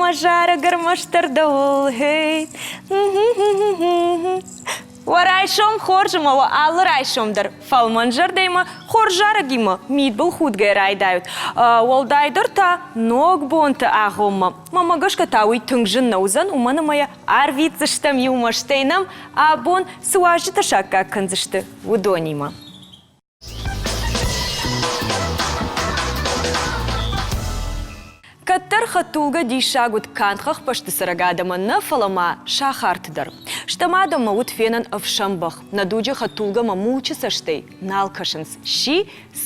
мӕ зарӕг ӕрмӕстдӕр дӕуыл, хей. Уӕ райсом хорз ӕмӕ уӕ алы райсом дӕр фӕлмӕн зӕрдӕимӕ, хорз зарӕгимӕ мидбылхудгӕ райдайут. Уӕлдайдӕр та ногбонты агъоммӕ. Мӕнмӕ гӕсгӕ та уый тынг зын нӕ уыдзӕн, уымӕн ӕмӕ йӕ арвитдзыстӕм иумӕ, стӕй нӕм абон цы уазджытӕ саккаг кӕндзысты, уыдонимӕ. Кӕддӕр хӕдтулгӕ диссаг уыд канд хӕхбӕсты цӕрӕг адӕмӕн нӕ, фӕлӕ ма сахарты дӕр. Стӕм адӕммӕ уыд фенӕн ӕфсӕн бӕх. Нӕ дуджы хӕдтулгӕмӕ мулчы цӕстӕй нал кӕсынц. Сси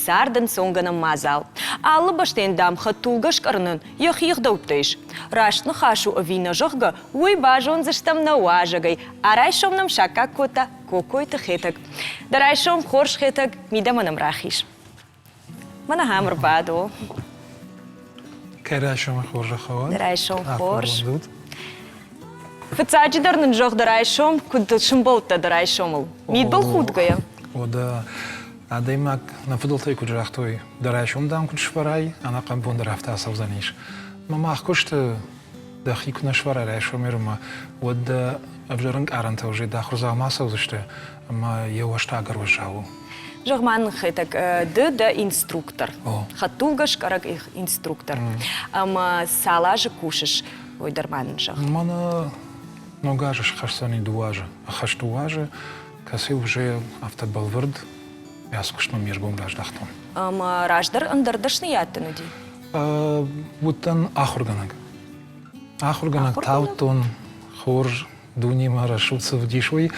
цардӕнцонгӕнӕн мадзал. Алы бӕстӕйӕн, дам, хӕдтулгӕ скъӕрынӕн йӕхи ӕгъдӕуттӕ ис. Раст ныхас у ӕви нӕ, зӕгъгӕ, уый базондзыстӕм нӕ уазӕгӕй. А райсом нӕм саккаг кодта Кокойты Хетӕг. Дӕ райсом хорз, Хетӕг, мидӕмӕ нӕм рахиз. Мӕнӕ ахӕм ӕрбадо. Кӕй райсомы хорзӕх уӕд. Дӕ райсом хорз. Фыццаджыдӕр нын зӕгъ дӕ райсом, куыд сымбӕлдтӕ дӕ райсомыл? Мидбыл худгӕйӕ. О, дӕ адӕймаг нӕ фыдӕлтӕй куыд загътой, дӕ райсом дам куыд сфӕрай, ӕнӕхъӕн бон дӕр афтӕ ацӕудзӕнис. Мӕ мах куысты дӕхи куы нӕ сфӕрай райсомӕрмӕ, уӕд дӕ ӕвзӕр ӕнкъарӕнтӕ уже дӕ ахуырдзаумӕ ацӕудзысты ӕмӕ йӕ уӕзт ӕгӕр уӕззау у. Зӕгъ-ма нын, Хетӕг, ды дӕ инструктор, хӕдтулгӕ скъӕрӕг инструктор. Ӕмӕ цал азы кусыс, уый дӕр ма нын зӕгъ. Мӕнӕ ног азы схӕсдзӕни дыууӕ азы. Ӕххӕст дыууӕ азы, кӕцы уже афтӕ бӕлвырд ацы куыстмӕ ме ргом раздӕхтон. Ӕмӕ раздӕр ӕндӕр дӕсныйад дын уыди? Уыдтӕн ахуыргӕнӕг. Ахуыргӕнӕг таудтон, хорз дунемӕ рӕсугъд цы уыдис, уый.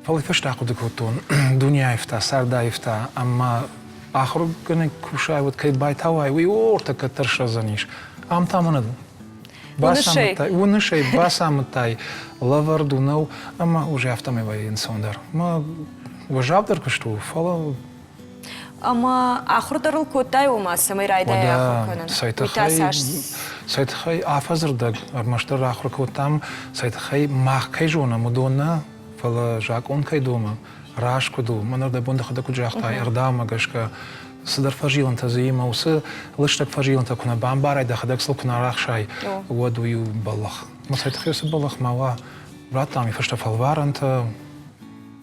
Фӕлӕ фӕстӕ ахъуыды кодтон, дуне аивта, цард аивта, ӕмӕ ахуыргӕнӕг кусай, уӕд кӕй байтауай, уый ортӕ кӕддӕр срӕздзӕнис. Ам та мӕнӕ бацамыдтай, уыныс ӕй, бацамыдтай, лӕвӕрд у нӕу, ӕмӕ уже афтӕмӕй вӕййы ӕнцондӕр. Мӕ уӕззаудӕр куыст у, фӕлӕ Ӕмӕ ахуыр дӕр ыл кодтай, ома цӕмӕй райдайай ахуыр кӕнын? Цӕй тыххӕй, цӕй тыххӕй афӕдзырдӕг ӕрмӕстдӕр ахуыр кодтам, цӕй тыххӕй мах кӕй зонӕм, уыдон нӕ, фӕлӕ закъон кӕй домы, раст куыд у, мӕн ӕрдӕбон дӕхӕдӕг куыд загътай, ӕрдӕмӕ гӕсгӕ цыдӕр фӕзилӕнтӕ дзы ӕмӕ уыцы лыстӕг фӕзилӕнтӕ куы нӕ бамбарай, дӕхӕдӕг сыл куы нӕ арӕхсай, уӕд уый у бӕллӕх. Ӕмӕ цӕй тыххӕй уыцы бӕллӕх ма уа, радтам и фӕстӕ фӕлварӕнтӕ,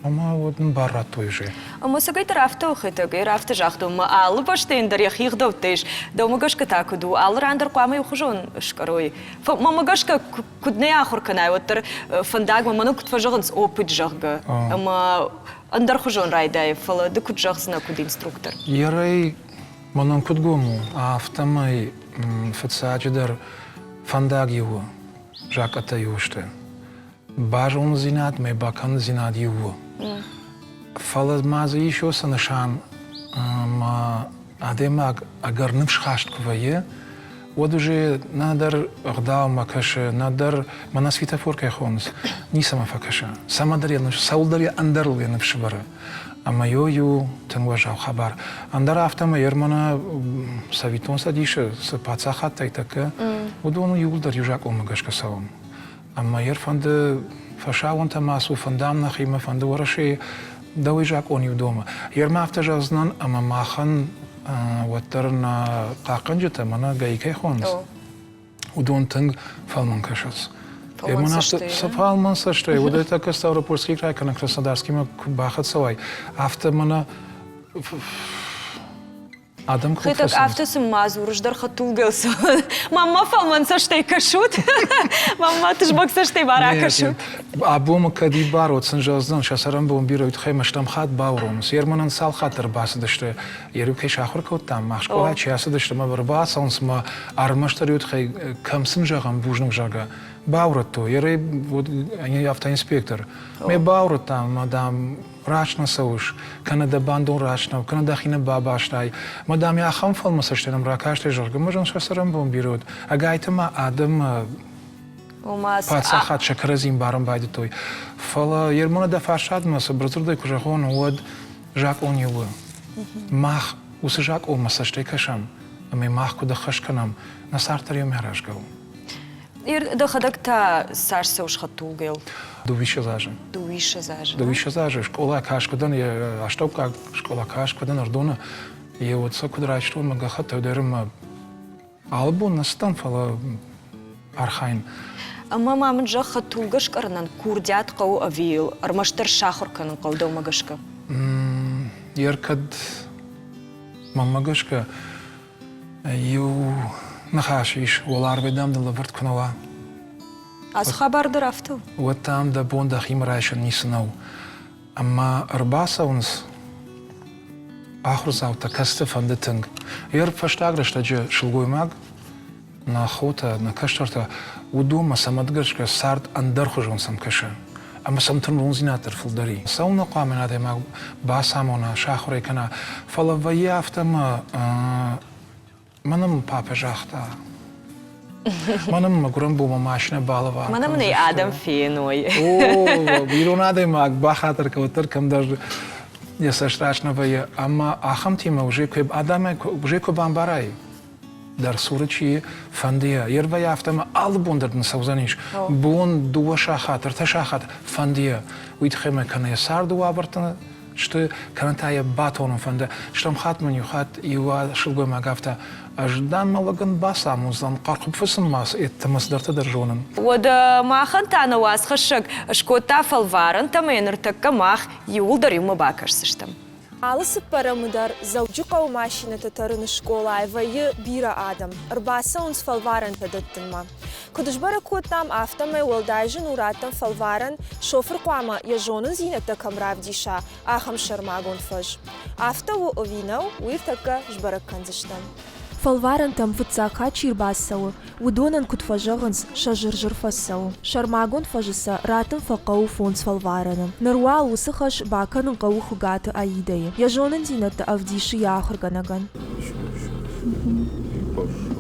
Ӕмӕ уӕд нын бар радтой уже. Ӕмӕ цӕгӕйдӕр афтӕ у Хетӕгӕй, афтӕ загътон, мӕ алы бӕстӕйӕн дӕр йӕхи ӕгъдӕуттӕ ис. Дӕумӕ гӕсгӕ та куыд у, алы ран дӕр хъуамӕ иухуызон скъӕрой. Мӕнмӕ гӕсгӕ, куыд нӕ ахуыр кӕнай, уӕддӕр фӕндагмӕ мӕнӕ куыд фӕзӕгъынц опыт, зӕгъгӕ. Ӕмӕ ӕндӕрхуызон райдайы, фӕлӕ ды куыд зӕгъдзынӕ, куыд инструктор? Ерӕй мӕнӕн куыд гом у, афтӕмӕй фыццаджыдӕр фӕндаг иу у, закъӕттӕ иу сты. Базондзинад мӕ бакӕндзинад иу у. Фӕлӕ ма дзы ис уыцы нысан, ӕмӕ адӕймаг ӕгӕр ныфсхаст куы вӕййы, уӕд уже нӕдӕр ӕгъдаумӕ кӕсы, нӕдӕр мӕнӕ светофор кӕй хонынц, ницӕмӕ фӕкӕсы. Цӕмӕдӕр йӕ ныфс, цӕуылдӕр йӕ ӕндӕрыл йӕ ныфс вӕры. Ӕмӕ йой у тынг уӕззау хабар. Ӕндӕр афтӕмӕй ӕрмӕнӕ Советон Цӕдисы цы паддзахадтӕй тӕккӕ, уыдон иууылдӕр иу закъонмӕ гӕсгӕ цӕуӕм. Ӕмӕ йе рфӕнды фӕсауонтӕм ацу, фӕнды ам нӕхимӕ, фӕнды Уӕрӕсейы, дӕуӕй закъон иу домы. Ермӕ афтӕ зӕгъдзынӕн, ӕмӕ махӕн уӕддӕр нӕ хъахъхъӕнджытӕ мӕнӕ ГАИ кӕй хонынц, уыдон тынг фӕлмӕн кӕсынц. Сӕ фӕлмӕн цӕстӕй, уӕдӕй тӕккӕ Ставропольский край кӕнӕ Краснодарскимӕ куы бахӕццӕ уай, афтӕ мӕнӕ Адӕм куы Хетӕг, афтӕ сын ма дзурыс дӕр хӕдтулгӕ Мамма фӕлмӕн цӕстӕй кӕсут, мамма тызмӕг цӕстӕй ма ракӕсут. Абон кӕд ибар уӕд сын зӕгъдзӕн, сӕ цӕрӕнбон бирӕ уый тыххӕй ма стӕм хатт бауромынц. Ерманӕн цал хатт ӕрбацыдысты, йе кӕй сахуыр кодтам, мах скъола чи ацыдысты, ӕмӕ ӕрбацӕуынц ӕмӕ ӕрмӕстдӕр уый тыххӕй кӕм сын зӕгъӕм бузныг, зӕгъгӕ, баурӕдтой. Ерӕй автоинспектор. Ме баурӕдтам ӕмӕ, дам, раст нӕ цӕуыс, кӕнӕ дӕ бандон раст нӕу, кӕнӕ дӕхи нӕ бабастай. Мӕ дам, ахӕм фӕлмӕн цӕстӕй нӕм ракастӕй, зӕгъгӕ, мӕ зын сӕ цӕрӕнбон бирӕ уыд. Ӕгайтма адӕм паддзахад сӕ кӕрӕдзи ӕмбарын байдыдтой. Фӕлӕ Ермоны дӕ фӕсадмӕ цыбырдзырдӕй куы зӕгъон, уӕд закъон иу у. Мах уыцы закъонмӕ цӕстӕй кӕсӕм, ӕмӕ мах куыд ӕххӕст кӕнӕм, нӕ цард дӕр йемӕ аразгӕ у. Ир, дӕхӕдӕг та цас цӕуыс хӕдтулгӕйыл? Дыууиссӕдз азы. Дыууиссӕдз азы. Дыууиссӕдз азы скъола каст куы дӕн, йӕ астӕуккаг скъола каст куы дӕн Ӕрдоны, йе уӕд сӕ куыд райстон мӕ гӕххӕттӕ дӕр ӕмӕ алы бон нӕ цыдтӕн, фӕлӕ. архайын. Ӕмӕ ма мын зӕгъ, хӕдтулгӕ скъӕрынӕн курдиат хъӕуы ӕви йыл ӕрмӕстдӕр сахуыр кӕнын хъӕуы дӕумӕ гӕсгӕ? Йе ркӕд мӕнмӕ гӕсгӕ иу ныхас ис, уӕларвӕй дам дын лӕвӕрд куы нӕ уа. Ацы хабар дӕр афтӕ у? Уӕд дам дӕ бон дӕхимӕ райсын ницы нӕу. Ӕмӕ ӕрбацӕуынц ахуырдзаутӕ, кӕцыты фӕнды тынг. Йе фӕстаг рӕстӕджы сылгоймаг, нӕ хотӕ, нӕ кӕстӕртӕ, уыдонмӕ цӕмӕ гӕсгӕ цард ӕндӕрхуызон сӕм кӕсы. Ӕмӕ сӕм тырнондзинад дӕр фылдӕр и. Цӕуылнӕ хъуамӕ адӕймаг бацамона, сахуыр ӕй кӕна, фӕлӕ вӕййы афтӕ ӕмӕ Мӕнӕ мын папӕ загъта. Мӕнӕ мын мӕ гуырӕн бонмӕ машинӕ балӕвар Мӕнӕ мын ӕй адӕм феной. О, ирон адӕймаг бахатыр кӕуӕддӕр кӕмдӕр йӕ цӕст раст нӕ вӕййы. Ӕмӕ ахӕмтимӕ уже куы адӕмӕй уже куы бамбарай, дӕр цуры чи фӕнды йӕ, йе рвӕййы афтӕ ӕмӕ алы бон дӕр дын цӕудзӕнис. Бон дыууӕ сахат, ӕртӕ сахат фӕнды йӕ. Уый тыххӕй мӕ кӕнӕ йӕ царды уавӕртӕ сты, кӕнӕ та йӕ батонын фӕнды. Стӕм хатт мын иу хатт иу сылгоймаг афтӕ, ӕз дам мӕ лӕгӕн бацамондзӕн, хъӕрхуыпп фысыммӕ йедтӕмӕ цыдӕртӕ дӕр зонын. Уӕдӕ махӕн та нӕ уацхӕссӕг скодта фӕлварӕнтӕ ӕмӕ йӕ ныртӕккӕ мах иууылдӕр иумӕ бакӕсдзыстӕм. Алы цыппӕрӕмы дӕр Дзӕуджыхъӕуы машинӕтӕ тӕрыны скъолайы вӕййы бирӕ адӕм, ӕрбацӕуынц фӕлварӕнтӕ дӕттынмӕ. Куыд сбӕрӕг кодтам, афтӕмӕй уӕлдай зын у раттӕм фӕлварӕн, шофыр хъуамӕ йӕ зонындзинӕдтӕ кӕм равдиса, ахӕм сӕрмагонд фӕз. Афтӕ у ӕви нӕу, уый ӕртӕккӕ сбӕрӕг кӕндзыстӕм. Фӕлварӕнтӕм фыццаг хатт чи рбацӕуы, уыдонӕн куыд фӕзӕгъынц, сӕ зыр-зыр фӕцӕуы. Сӕрмагонд фӕзы сӕ раттын фӕхъӕуы фондз фӕлварӕны. Ныр уал уыцы хӕс бакӕнын хъӕуы Хуыгаты Аидӕйы. Йӕ зонындзинӕдтӕ ӕвдисы йӕ ахуыргӕнӕгӕн. И пошел.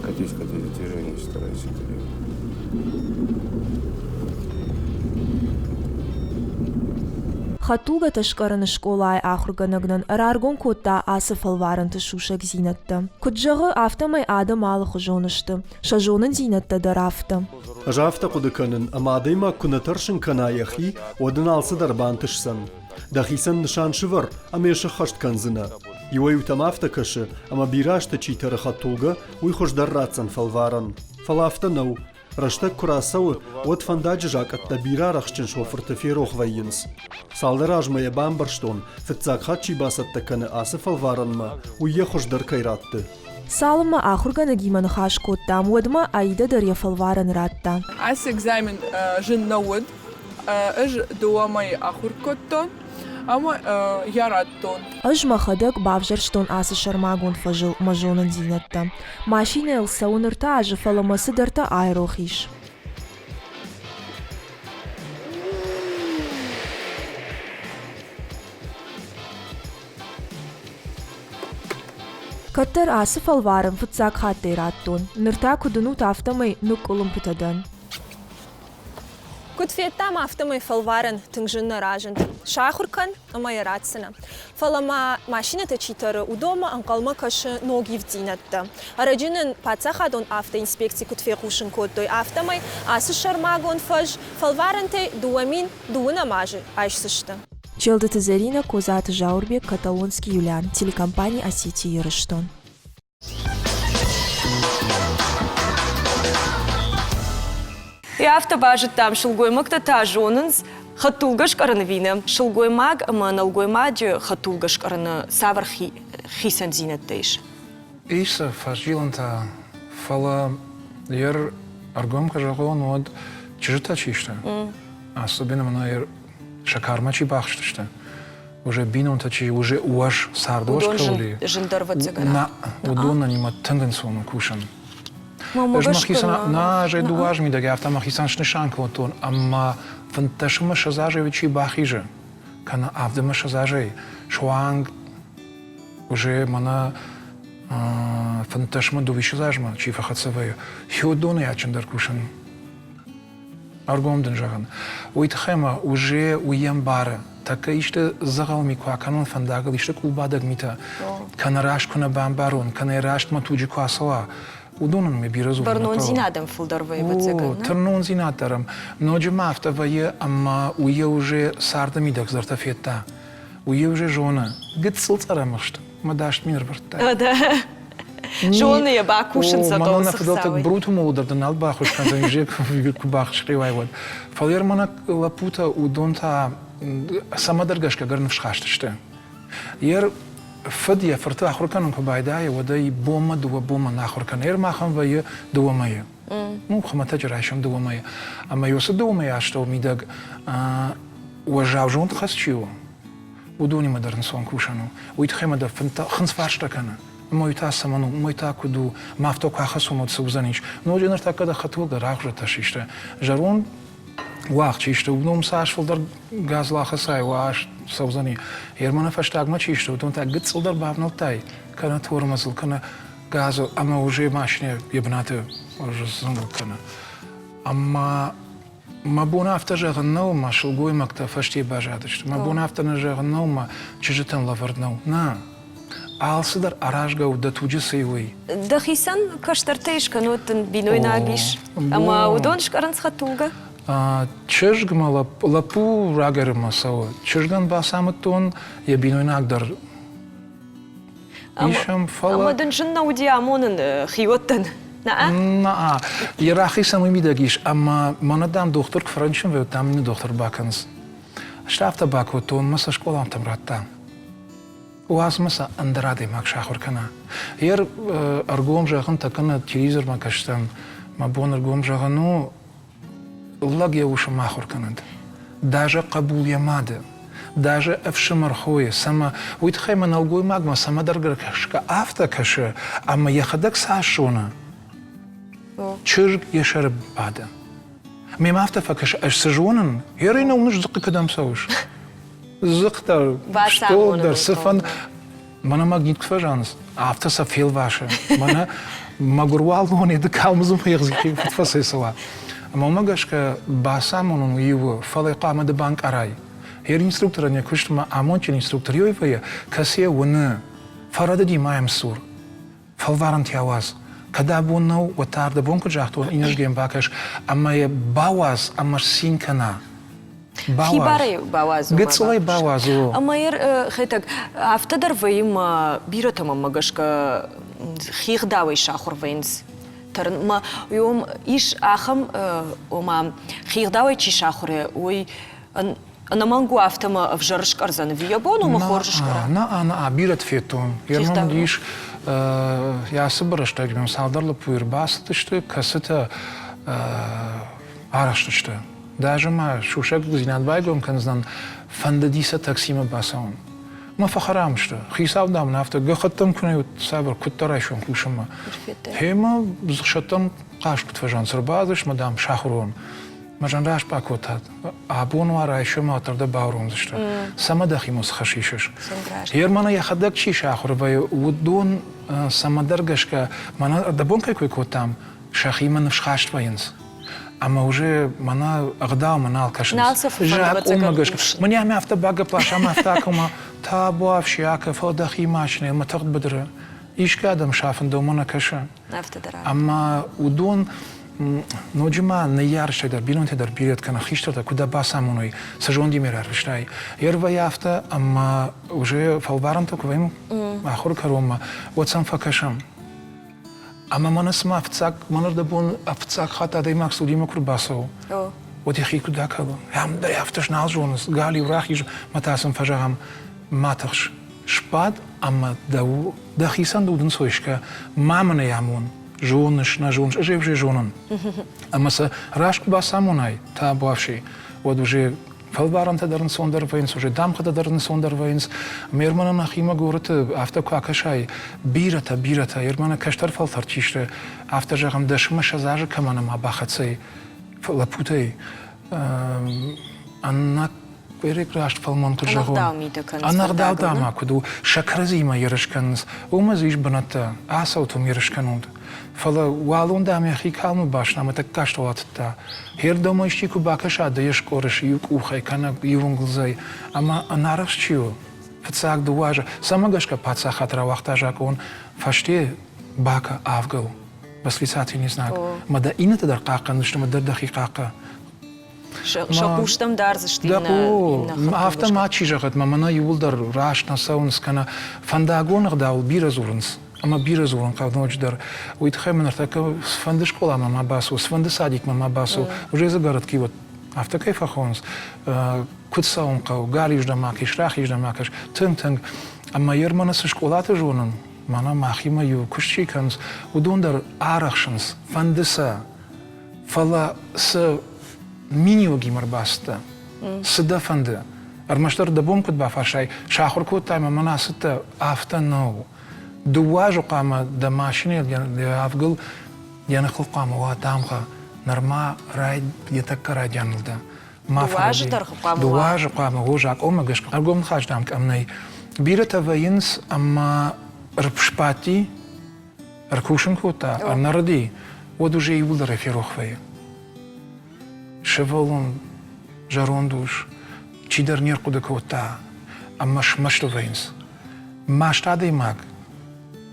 Катись, катись, движение старайся это делать. Хӕдтулгӕтӕ скъӕрыны скъолайы ахуыргӕнӕг нын раргом кодта ацы фӕлварӕнты сусӕгдзинӕдтӕ. Куыд зӕгъы, афтӕмӕй адӕм алыхуызон сты, сӕ зонындзинӕдтӕ дӕр афтӕ. Ӕз афтӕ хъуыды кӕнын, ӕмӕ адӕймаг куы нӕ тӕрсын кӕна йӕхи, уӕд ын алцыдӕр бантысдзӕн. Дӕхицӕн нысан сывӕр ӕмӕ йӕ сӕххӕст кӕндзынӕ. Иуӕй-иутӕм афтӕ кӕсы, ӕмӕ бирӕ азты чи тӕры хӕдтулгӕ, уый хуыздӕр ратдзӕн фӕлварӕн. Фӕлӕ афтӕ нӕу. Рӕстӕг куы рацӕуы, уӕд фӕндаджы закъӕттӕ бирӕ арӕхстджын шофырты ферох вӕййынц. Цалдӕр азмӕ йӕ бамбӕрстон, фыццаг хатт чи бацӕттӕ кӕны ацы фӕлварӕнмӕ, уый йӕ хуыздӕр кӕй ратты. Цалынмӕ ахуыргӕнӕгимӕ ныхас кодтам, уӕдмӕ Аидӕ дӕр йӕ фӕлварӕн радта. Ацы экзамен зын нӕ уыд. Ӕз дыууӕ мӕйы ахуыр кодтон ӕмӕ йӕ радтон. Ӕз мӕхӕдӕг бавзӕрстон ацы сӕрмагонд фӕзыл мӕ зонындзинӕдтӕ. Машинӕйыл цӕуын ӕртӕ азы, фӕлӕ мӕ цыдӕртӕ айрох ис. Кӕддӕр ацы фӕлварӕн фыццаг хаттӕй радтон, ныр та куыд уынут, афтӕмӕй ныкъкъуылымпытӕ дӕн. Куыд федтам, афтӕмӕй фӕлварӕн тынг зын нӕ разынд. Сахуыр кӕн ӕмӕ йӕ ратдзынӕ. Фӕлӕ ма машинӕтӕ чи тӕры, уыдонмӕ ӕнхъӕлмӕ кӕсы ног ивддзинӕдтӕ. Ӕрӕджы нын паддзахадон автоинспекци куыд фехъусын кодтой, афтӕмӕй ацы сӕрмагонд фӕз фӕлварӕнтӕй 2012 азы айсдзысты. Челдыты Зӕринӕ, Козаты Зауырбег, Каталонский Юлиан, телекомпани Осетия Ирыстон. Афтӕ базыдтам, сылгоймӕгтӕ та зонынц хӕдтулгӕ скъӕрын ӕви нӕ. Сылгоймаг ӕмӕ нӕлгоймаджы хӕдтулгӕ скъӕрыны цавӕр хицӕндзинӕдтӕ ис? Ис сӕ фӕзилӕнтӕ, фӕлӕ йе ӕргом куы зӕгъон, уӕд чызджытӕ чи сты, особенно мӕнӕ сӕ кармӕ чи бахызтысты, уже бинонтӕ чи уже уӕз цардуӕз кӕуыл зындӕр ӕвӕццӕгӕн. Нӕ, уыдонӕн тынг ӕнцон у кусын. Ӕз мӕхицӕн нӕ, ӕз ӕй дыууӕ азы мидӕг афтӕ мӕхицӕн снысан кодтон, ӕмӕ 15 ӕмӕ 20 азӕй чи бахизы, кӕнӕ авд ӕмӕ 20 азӕй суанг уже мӕнӕ 15 ӕмӕ 22 азмӕ чи фӕхӕццӕ вӕййы, уыдонӕй адджындӕр кусын. Ӕргом дын зӕгъын, уый тыххӕй ӕмӕ уже уый ӕмбары, тӕккӕ исты дзӕгъӕл ми куы акӕнон фӕндагыл, исты къулбадӕг митӕ, кӕнӕ раст куы нӕ бамбарон, кӕнӕ раст мӕ туджы куы ацӕуа, уыдонӕн мӕ бирӕ дзурын Бӕрнондзинад ӕм фылдӕр вӕййы, ӕвӕццӕгӕн. Тырнондзинад дӕр ӕм. Ноджы ма афтӕ вӕййы, ӕмӕ уый уже царды мидӕг зӕрдӕ федта. Уый уже зоны, гыццыл цъӕрӕмыхст мӕ 10 000 ӕрвӕрдта. Зоны йӕ бакусын сӕ хъӕуы Мӕнӕ фыдӕлтӕ бруты молы дӕр дын нал баххуыс кӕндзӕн, куы бахсхъиуай, уӕд. Фӕлӕ мӕнӕ лӕппутӕ, уыдон та цӕмӕдӕр гӕсгӕ гӕр ныфсхаст сты. Йе фыд йӕ фырты ахуыр кӕнын куы байдайы, уӕд ӕй бонмӕ дыууӕ бонмӕ нӕ ахуыр кӕны. Йер махӕн вӕййы дыууӕ мӕйы. Ну, хуымӕтӕджы райсом дыууӕ мӕйы. Ӕмӕ уыцы дыууӕ мӕйы астӕу мидӕг уӕззау зондхӕц чи у, уыдонимӕ дӕр ӕнцон кусӕн у. Уый тыххӕй мӕ дӕ хынцфарста кӕны. Ӕмӕ уый та цӕмӕн у, уый та куыд у, мӕ афтӕ куы ахӕссон, уӕд цы уыдзӕнис? Ноджы ныртӕккӕ дӕ хӕдтулгӕ рӕгъзӕтӕ систы. Зӕронд уагъд чи сты, уыдон цас фылдӕр газыл ахӕцай, уас цӕудзӕни. Ерманы фӕстагмӕ чи сты, уыдон та гыццылдӕр бавнӕлдтай, кӕнӕ тормозыл, кӕнӕ газыл, ӕмӕ уже машинӕ йӕ бынаты зынгыл кӕны. Ӕмӕ мӕ бон афтӕ зӕгъын нӕу, мӕ сылгоймӕгтӕ фӕсте баззадысты. Мӕ бон афтӕ нӕ зӕгъын нӕу, мӕ чызджытӕн лӕвӕрд нӕу. Нӕ. Алцыдӕр аразгӕ у дӕ туджы цы уый. Дӕхицӕн кӕстӕртӕ ис, кӕннод дын бинойнаг ис, ӕмӕ уыдон скъӕрынц хӕдтулгӕ? Чызг мӕ лӕппу рагӕрынмӕ цӕуы. Чызгӕн бацамыдтон, йӕ бинойнаг дӕр ис ӕм, фӕлӕ... Ӕмӕ дын зын нӕ уыди амонын хиуӕттӕн? Нӕ? Нӕ. Йӕ рахицӕн уый мидӕг ис, ӕмӕ мӕнӕ дам дохтыр куы фӕрынчын вӕййы, дам иннӕ дохтыр бакӕнынц. Стӕй афтӕ бакодтон, мӕ сӕ скъоламтӕм радта. Уадз-ма сӕ ӕндӕр адӕймаг сахуыр кӕна. Ер ӕргом зӕгъын кӕнӕ телевизормӕ кӕстӕн, мӕ бон ӕргом зӕгъын у, лӕг йӕ усы ма ахуыр кӕнӕд. Даже хъӕбул йӕ мады, даже ӕфсымӕр хойы, цӕмӕ, уый тыххӕй мӕ нӕлгоймагмӕ цӕмӕдӕр гӕсгӕ афтӕ кӕсы, ӕмӕ йӕхӕдӕг цас зоны, чызг йӕ сӕры бады. Мемӕ афтӕ фӕкӕсы, ӕз цы зонын, ерӕй нӕ уыныс дзыхъхъы кӕдӕм цӕуыс? Дзыхъ дӕр, стъол дӕр, цыфӕнды. Мӕнӕ магнит куы фӕзӕгъынц, афтӕ сӕ фелвасы. Мӕнӕ мӕгуыр уаллоны ды калмдзым куыд фӕцӕйцӕуа. Ӕмӕ уымӕ гӕсгӕ бацамонын уый у, фӕлӕ хъуамӕ ды банкъарай. Йе инструкторӕн йӕ куыстмӕ амондджын инструктор йой вӕййы, кӕцы йӕ уыны, фӕрӕдыди ма йӕм цур. Фӕлварӕнтӕ уадз. Кӕд абон нӕу, уӕд та ӕрдӕбон куыд загътон, иннӕрдӕм бакӕс ӕмӕ йӕ бауадз ӕмӕ сцин кӕна. Хибарӕй бауадз. Гыццылӕй бауадз. Ӕмӕ Хетӕг, афтӕ дӕр вӕййы мӕ бирӕтӕ мӕнмӕ гӕсгӕ хигъдауӕй сахуыр вӕййынц. Тӕрынмӕ уым ис ахӕм, ома хигъдауӕй чи сахуыр, уый Ӕнӕмӕнг у афтӕ мӕ ӕвзӕр скъӕрдзӕн ӕви йӕ бон у мӕ хорз скъӕра? Нӕ, нӕ, бирӕты федтон. Йе уыдис йӕ цыбыр рӕстӕджы мӕм цалдӕр лӕппуйы ӕрбацыдысты, кӕцытӕ арӕзтысты. Даже ма сусӕгдзинад байгом кӕндзынӕн, фӕндыди сӕ таксимӕ бацӕуын. Мӕ фӕхӕрам сты. Хицау, дам, афтӕ гӕххӕттӕм куы нӕ уыд, цавӕр, куыддӕр райсом кусынмӕ. Гъемӕ сӕттӕм хъазт куыд фӕзӕгъынц, ӕрбадзысты, дам, сахуыр уон. Мӕ зӕн раст бакодтат. Абон уа райсом уӕддӕр дӕ бауромдзысты. Цӕмӕ дӕхимӕ цы хӕс исыс? Германы йӕхӕдӕг чи сахуыр вӕййы, уыдон цӕмӕдӕр гӕсгӕ, мӕнӕ ӕрдӕбон кӕй кой кодтам, сӕхимӕ ныфсхаст вӕййынц. Ӕмӕ уже мӕнӕ ӕгъдаумӕ нал кӕсынц. Нал сӕ Закъонмӕ гӕсгӕ. Мӕнӕ ӕмӕ афтӕ багӕпп лас, ӕмӕ афтӕ акӕ, табуафси акӕ, фӕлӕ дӕхи машинӕ мӕ тагъд быдыры. Искӕдӕм сафын дӕумӕ нӕ кӕсы. Афтӕ дӕр. Ӕмӕ уыдон ноджы ма ныййарджытӕ дӕр, бинонтӕ дӕр бирӕт кӕнӕ хистӕртӕ куы дӕ бацамоной, цы зондимӕ рарвыстай. Ӕрвӕйы афтӕ, ӕмӕ уже фӕлварӕнтӕ куы вӕййӕм ахуыры кӕронмӕ, уӕд сӕм фӕкӕсӕм. Ӕмӕ мӕнӕ цыма фыццаг, мӕнӕрдӕбон фыццаг хатт адӕймаг студимӕ куы рбацӕуы, уӕд йӕхи куыд акӕлы. Ам дӕр афтӕ нал зонынц, галиу, рахиз, мӕ та сын фӕзӕгъӕм, ма тыхс, сбад ӕмӕ дӕу дӕхицӕн удынцой скӕ, ма мын ӕй амон, зоныс, нӕ зоныс, ӕз ӕй уже зонын. Ӕмӕ сӕ раст куы бацамонай, табуафси, уӕд уже фӕлварӕнтӕ дӕр ӕнцондӕр вӕййынц, уже дамгъӕтӕ дӕр ӕнцондӕр вӕййынц. Мермӕнӕ нӕхимӕ горӕты афтӕ куы акӕсай, бирӕтӕ, бирӕтӕ, Ермӕнӕ кӕстӕр фӕлтӕр чи сты, афтӕ зӕгъӕм, дӕсмӕ ссӕдз азы кӕмӕн ӕма бахӕццӕ лӕппутӕй, ӕнӕ раст фӕлмӕн куыд зӕгъон, ӕнӕгъдау дӕ куыд у, сӕ кӕрӕдзиимӕ ерыс кӕнынц, уымӕ дзы ис бынӕттӕ, ацӕут уым ерыс кӕнут. Фӕлӕ уӕлон дӕм йӕхи калмы баст ӕмӕ тӕккӕ астӕу атыдта. Хердомӕ исчи куы бакӕса ды йе скъорыс иу къухӕй кӕнӕ иу ӕнгуылдзӕй, ӕмӕ ӕнарӕхст чи у, фыццаг дыууӕ азы, цӕмӕ гӕсгӕ паддзахад рауагъта закъон, фӕсте бакӕ авгыл, восклицательный знак, мӕ дӕ иннӕтӕ дӕр хъахъхъӕндзысты, мӕ дӕр дӕхи хъахъхъӕ. Сӕ хъустӕм дардзысты иннӕ Афтӕ ма чи зӕгъӕд, мӕ мӕнӕ иууылдӕр раст нӕ цӕуынц, кӕнӕ фӕндагон ӕгъдауыл бирӕ дзурынц. Ӕмӕ бирӕ дзурын хъӕуы ноджыдӕр. Уый тыххӕй мын ныртӕккӕ цыфӕнды скъоламӕ ма бацу, цыфӕнды садикмӕ ма бацу, уже дзы городки вот афтӕ кӕй фӕхонынц, куыд цӕуын хъӕуы, галиуыздӕм ма кӕс, рахиздӕм ма кӕс, тынг-тынг. Ӕмӕ Ерманы цы скъолаты зонын, мӕнӕ мӕхимӕ иу куыст чи кӕнынц, уыдон дӕр арӕхсынц, фӕнды сӕ. Фӕлӕ цы миниуӕгимӕ ӕрбацыдтӕ, цы дӕ фӕнды, ӕрмӕстдӕр дӕ бон куыд бафӕрсай, сахуыр кодтай ӕмӕ мӕнӕ ацыдтӕ, афтӕ нӕу. Дыууӕ азы хъуамӕ дӕ машинӕйыл йӕ авгыл йӕ ныхыл хъуамӕ уа дамгъӕ, нырма йӕ тӕккӕ райдианыл дӕ. Ма Дыууӕ азы дӕргъы хъуамӕ уа? Дыууӕ азы хъуамӕ уо, закъонмӕ гӕсгӕ. Ӕргом ныхас дам къӕм нӕй. Бирӕтӕ вӕййынц ӕмӕ сбадти, ӕркусын кодта, ӕрнӕрыди, уӕд уже иууылдӕр ферох вӕййы. Сывӕллон, зӕронд ус, чидӕр не рхъуыды кодта ӕмӕ смӕсты вӕййынц. Маст адӕймаг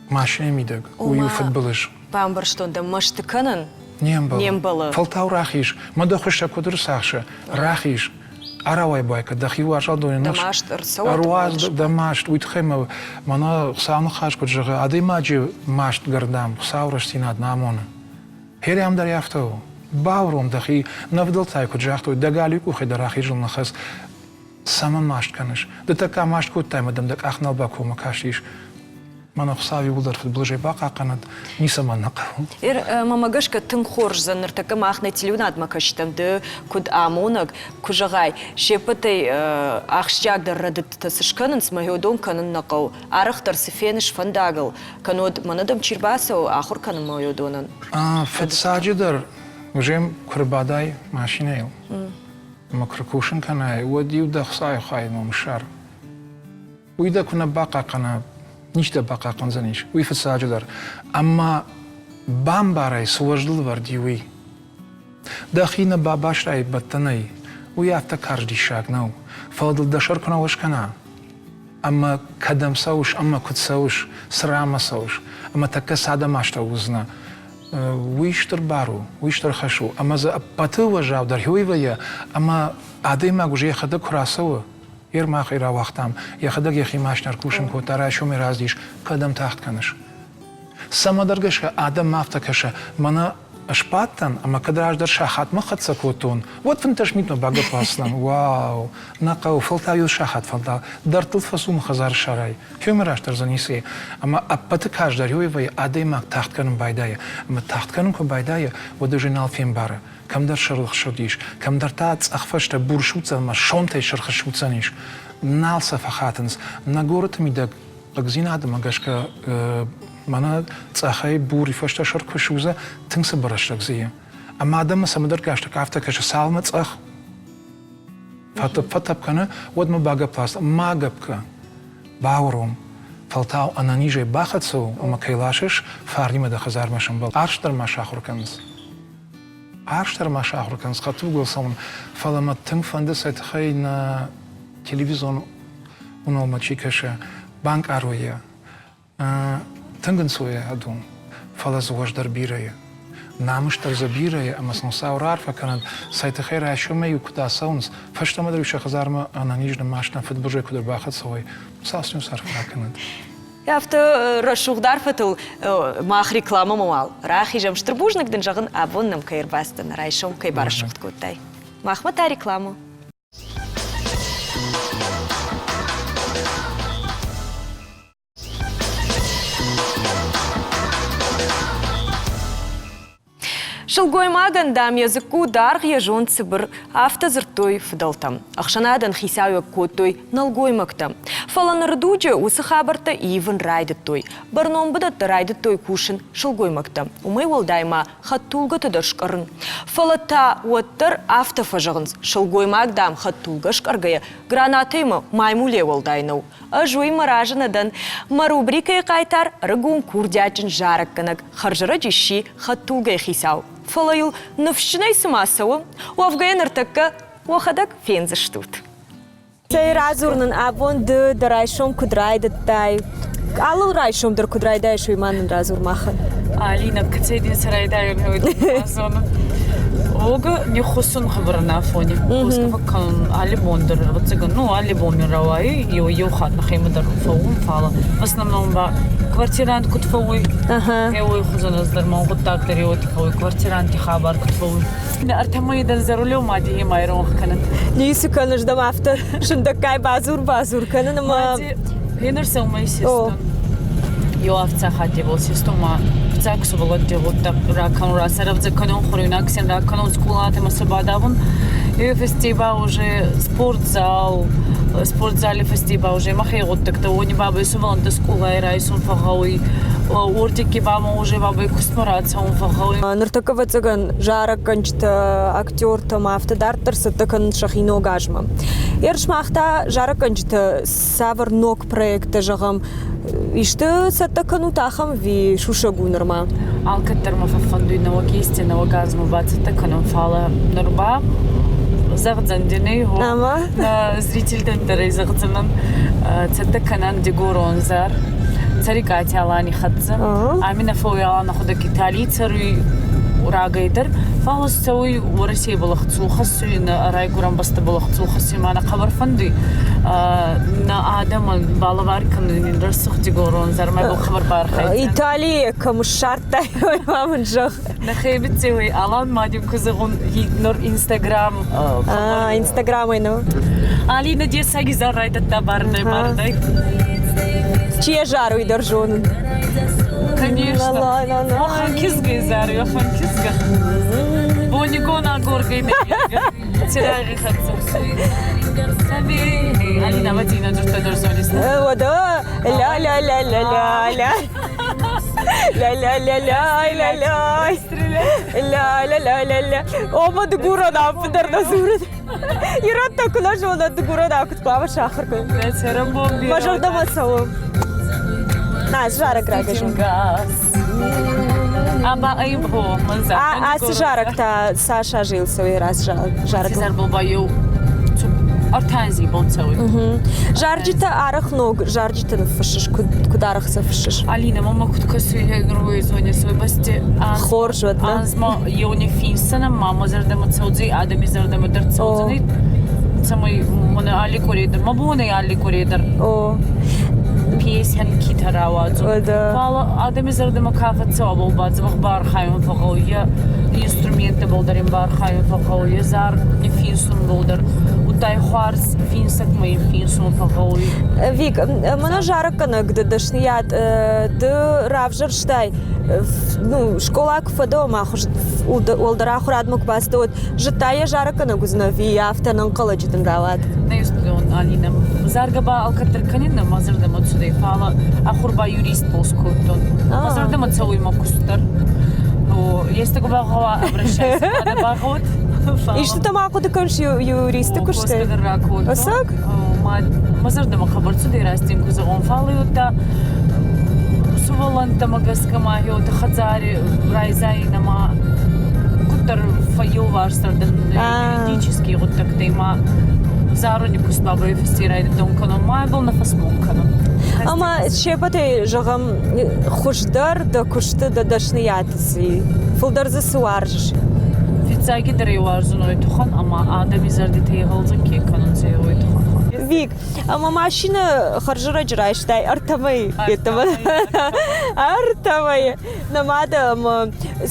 машинӕйы мидӕг уый у фыдбылыз. Бамбӕрстон дӕ, мӕсты кӕнын не мбӕлы. Не мбӕлы. Фӕлтау рахиз, мӕ дӕ хуыссӕг куыд ӕрцахсы, рахиз, арауай-бай кӕд дӕхи уазал доны Дӕ маст ӕрцӕуӕд. Ӕруадз дӕ маст. Уый тыххӕй мӕ мӕнӕ Хуыцауы ныхас куыд зӕгъы, адӕймаджы маст гӕрдам Хуыцауы рӕстдзинад нӕ амоны. Херям дӕр афтӕ у. Бауром дӕхи, нӕ фыдӕлтӕй куыд загътой, дӕ галиу къухӕй дӕ рахизыл ныххӕц. Цӕмӕн маст кӕныс? Ды тӕккӕ маст кодтай ӕмӕ дӕм дӕ къах нал бакоммӕ кастис. Мӕнӕ Хуыцау иууылдӕр фыдбылызӕй бахъахъхъӕнӕд, ницӕмӕн нӕ хъӕуы. Ир, мӕмӕ гӕсгӕ тынг хорз уыдзӕн ныртӕккӕ мах нӕ телеуынадмӕ кӕсджытӕм ды куыд амонӕг, куы зӕгъай, се ппӕтӕй ахсджиагдӕр рӕдыдтытӕ цы скӕнынц, мӕ уыдон кӕнын нӕ хъӕуы. Арӕхдӕр цы феныс фӕндагыл, кӕннод мӕнӕ дӕм чи рбацӕуы ахуыр кӕнынмӕ уыдонӕн? Фыццаджыдӕр, уже куы рбадай машинӕйыл, ӕмӕ куы ркусын кӕнай, уӕд-иу дӕ Хуыцауы хайы ном ссар. Уый дӕ куы нӕ бахъахъхъӕна, ничи дӕ бахъахъхъӕндзӕнис, уый фыццаджыдӕр. Ӕмӕ бамбарай, цы уӕздыл вӕрд и, уый. Дӕхи нӕ бабастай бӕттӕнӕй, уый афтӕ карз диссаг нӕу. Фӕлӕ дыл дӕ сӕр куы нӕ уӕз кӕна, ӕмӕ кӕдӕм цӕуыс ӕмӕ куыд цӕуыс, цы ранмӕ цӕуыс, ӕмӕ тӕккӕ цадӕм астӕу уыдзынӕ, уый стыр бар у, уый стыр хӕс у. Ӕмӕ дзы ӕппӕты уӕззаудӕр уый вӕййы, ӕмӕ адӕймаг уже йӕхӕдӕг куы рацӕуы, йе рмах ӕй рауагътам, йӕхӕдӕг йӕхи машинӕ ӕркусын кодта, райсомӕй раздис, кӕдӕм тагъд кӕныс? Цӕмӕдӕр гӕсгӕ адӕммӕ афтӕ кӕсы, мӕнӕ сбадтӕн ӕмӕ кӕд раздӕр сахатмӕ хӕццӕ кодтон, уӕд 15 минутмӕ багӕпп ласдзынӕн. Уау, нӕ хъӕуы, фӕлтау иу сахат фӕлтау дӕрдтыл фӕцу мӕ хӕдзары сӕрӕй. Фемӕ растдӕр дзы ницы и. Ӕмӕ ӕппӕты карздӕр уый вӕййы, адӕймаг тагъд кӕнын байдайы. Ӕмӕ тагъд кӕнын куы байдайы, уӕд уже нал фембары, кӕмдӕр сырх сырд ис, кӕмдӕр та цъӕх фӕстӕ бур судзӕн ӕмӕ сонтӕй сырх ссудздзӕн ис. Нал сӕ фӕхатынц. Нӕ горӕты мидӕг хъыгдзинадмӕ гӕсгӕ мӕнӕ цъӕхӕй бури фӕстӕ сӕр куы судза, тынг цыбыр рӕстӕг дзы и. Ӕмӕ адӕммӕ цӕмӕдӕр гӕсгӕ афтӕ кӕсы, цалынмӕ цъӕх фӕтӕпп кӕны, уӕдмӕ багӕпп ласта. Ма гӕпп кӕ, бауром. Фӕлтау ӕнӕнизӕй бахӕццӕ у ӕмӕ кӕй ласыс, фарнимӕ дӕ хӕдзармӕ сӕмбӕл. Арс дӕр ма сахуыр кӕнынц. Арс дӕр ма сахуыр кӕнынц хӕдтулгыл цӕуын, фӕлӕ мӕ тынг фӕнды сӕ тыххӕй нӕ телевизион уынонмӕ чи кӕсы, банкъарой йӕ. Тынг ӕнцойӕ адон, фӕлӕ дзы уӕз дӕр бирӕ и. Намыс дӕр дзы бирӕ и ӕмӕ сын Хуыцау раарфӕ кӕнӕд, цӕй тыххӕй райсомӕй-иу куыд ацӕуынц, фӕстӕмӕ дӕр-иу сӕ хӕдзармӕ ӕнӕниз нымӕстӕн фыдбылызӕй куыд ӕрбахӕццӕ уой, Хуыцау сын арфӕ ракӕнӕд. Афтӕ рӕсугъд арфӕтыл мах рекламӕмӕ уал рахизӕм. Стыр бузныг дын зӕгъын, абон нӕм кӕй ӕрбацыдтӕ, нӕ райсом кӕй барӕсугъд кодтай. Махмӕ та рекламӕ. Сылгоймагӕн, дам, йӕ дзыкку даргъ, йӕ зонд цыбыр, афтӕ дзырдтой фыдӕлтӕм. Ӕхсӕнадӕн хицауиуӕг кодтой нӕлгоймӕгтӕ. Фӕлӕ ныры дуджы уыцы хабӕрттӕ ивын райдыдтой. Бӕрнон бынӕтты райдыдтой кусын сылгоймӕгтӕ. Уымӕй уӕлдай ма хӕдтулгӕты дӕр скъӕрын. Фӕлӕ та уӕддӕр афтӕ фӕзӕгъынц, сылгоймаг, дам, хӕдтулгӕ скъӕргӕйӕ гранатӕй маймулийӕ уӕлдай нӕу. Ӕз уый мӕ разы нӕ дӕн. Мӕ рубрикӕйы хъайтар ӕрыгон курдиатджын зарӕггӕнӕг хӕрзӕрӕджы сси хӕдтулгӕйы хицау. Фӕлӕ йыл ныфсджынӕй цыма цӕуы, уӕвгӕ йӕ ныртӕккӕ уӕхӕдӕг фендзыстут. Цӕй радзур нын, абон ды дӕ райсом куыд райдыдтай? Алы райсом дӕр куыд райдайыс, уый ма нын радзур махӕн. Алина, кӕцӕй дин цы райдайон, уый зонын. Ога ниххуссун хъӕбӕр ӕнафони. Косгӕ фӕккӕнун алли бон дӕр, ӕвӕццӕгӕн, ну, алли бон мин рауайуй, еу-еу хатт нӕхемӕ дӕр фӕуун, фал в основном ба квартирант куд фӕууй, еуей хузӕн ӕз дӕр мӕн гъуддаг дӕр еуӕти фӕууй, квартиранти хабар куд фӕууй. Ӕртӕ мӕйи дӕн за рулем ма дихи ма иронх кӕнӕд. Ницы кӕныс дӕм афтӕ сындӕггай бадзур-бадзур кӕнын ӕмӕ Генер сӕумӕй систон. Еу авдсахатти бол систон ма фиццаг сувӕллӕнтти гъуддаг ракӕнун, рацарӕвдзӕ кӕнун, хуруйнаг син ракӕнун, скъолатӕмӕ сӕ бадавун. Еу фӕсте ба уже спортзал, спортзали фӕсте ба уже мӕхе гъуддӕгтӕ, уони бабӕй сувӕллӕнттӕ скъолай райсун фӕгъгъӕуй. Уордигки ба ма уже бабӕй кустмӕ рацӕун фӕгъгъӕуй. Ныртӕккӕ, ӕвӕццӕгӕн, зарӕггӕнджытӕ, актертӕ ма афтӕ дарддӕр цӕттӕ кӕнынц сӕхи ног азмӕ. Ерыс мах та зарӕггӕнджытӕ цавӕр ног проекттӕ, зӕгъӕм, исты цӕттӕ кӕнут ахӕм ӕви сусӕг у нырма? Алкӕддӕр мӕ фӕффӕндуй нӕуӕг ести нӕуӕг азмӕ бацӕттӕ кӕнун, фалӕ нур ба зӕгъдзӕн диней Ӕма? Нӕ зрительтӕн дӕр ӕй зӕгъдзӕнӕн, цӕттӕ кӕнӕн дигорон зар Цӕрикъати Алани хӕццӕ. Ами нӕ фӕууй Алан ӕхуӕдӕг Италий цӕруй рагӕй дӕр, фал цӕуй Уӕрӕсей бӕлӕхцул хӕссуй, нӕ райгурӕн бӕстӕ бӕлӕхцул хӕссуй, ма нӕ хъӕбӕр фӕндуй нӕ адӕмӕн балӕвар кӕнун ин рӕсугъд дигорон зар, мӕ был хъӕбӕр бархайдта. Италийы кӕм ссардтай, уый ма мын зӕгъ. Нӕхе биццеуй Алан ма дин ку зӕгъун, нур Инстаграм Инстаграмӕй ну. Алина дессаги зар райдӕдта барнӕй барнӕй. Чи йӕ зар, уый дӕр зонын. Конечно. Охан кизгай зар, охан кизга. Бонигон агоргай нӕ Цирагъи хӕццӕ. Алина Мадина дзурдта дӕр зонис. Уӕдӕ ля-ля-ля-ля-ля-ля. Ля-ля-ля-ля-ля-ля. Ля-ля-ля-ля-ля. О, дыгурон ӕппындӕр нӕ дзурын. Ирӕттӕ куы нӕ зонӕд, дыгурон куыд хъуамӕ сахуыр кӕнын. Мӕ зӕрдӕмӕ цӕуы. На, зарӕг рагӕй Ацы зарӕг та цас азы цӕуы ацы зарӕг? Ӕртӕ бон цӕуы. Зарджытӕ арӕх ног зарджытӕ ныффыссыс, куыд арӕх сӕ фыссыс? Алина, мама куыд кӕсуй герой зоне свой бӕсти. Хорз уӕд, нӕ? Анзма еуне финсӕнӕ мама зӕрдӕмӕ цӕудзӕй, адӕми зӕрдӕмӕ дӕр цӕудзӕнӕй, цӕмӕй мӕнӕ алли къуӕре дӕр, мӕ бон ӕй алли къуӕре дӕр пьесӕнкитӕ рауадзун. Фал адӕми зӕрдӕмӕ ка фӕццӕуа, уобӕл ба дзӕбӕх баархайун фӕгъгъӕуй, е инструменттӕбӕл дӕр ин баархайун фӕгъгъӕуй, е зар ниффинсунбӕл дӕр, удта хуарз финсӕгмӕ ин финсун фӕгъгъӕуй. Вик, мӕнӕ зарӕггӕнӕг дӕ дӕсныйад ды равзӕрстай, ну, скъола куы фӕдӕ ӕмӕ уӕлдӕр ахуырадмӕ куы бацыдтӕ, уӕд зыдтай йӕ зарӕггӕнӕг уыдзынӕ ӕви афтӕ ӕнӕнхъӕлӕджы дын рауад? Нӕ зудтон, Алинӕ. Заргӕ ба алкӕддӕр кӕнин, мӕ зӕрдӕмӕ цудӕй, фал ахур ба юрист бос кодтон. Мӕ зӕрдӕмӕ цӕуй мӕ куст дӕр. Естӕг багъӕуа обращайся, багъӕуд. Истытӕ ма хъуыды кӕныс юристы куыстӕй? Ракодтон. Ӕцӕг? Мӕ зӕрдӕмӕ хабар цудӕй растин ку зӕгъон, фал удта сувӕллӕнттӕмӕ гӕсгӕ ма хеуӕтти хӕдзари райзайин ӕма куддӕр фӕййеуварсдӕр дӕн юридический гъуддӕгтӕй ма заруни куст бабӕй фӕсте райдӕдтон кӕнун, ма ибӕл нӕ фӕсмон кӕнун. Ӕма се ппӕтӕй, зӕгъӕм, хуыздӕр дӕ куысты дӕ дӕсныйад цы фылдӕр дзы цы уарзыс? Фиццагидӕр ӕй уарзун уой туххӕн, ӕма адӕми зӕрдитӕ игъӕлдзӕг ке кӕнунцӕ, уой туххӕн. Вик, ӕмӕ машинӕ хӕрзӕрӕджы райстай ӕртӕмӕй йеддӕмӕ. Ӕртӕмӕй. Нӕ мадӕ ӕмӕ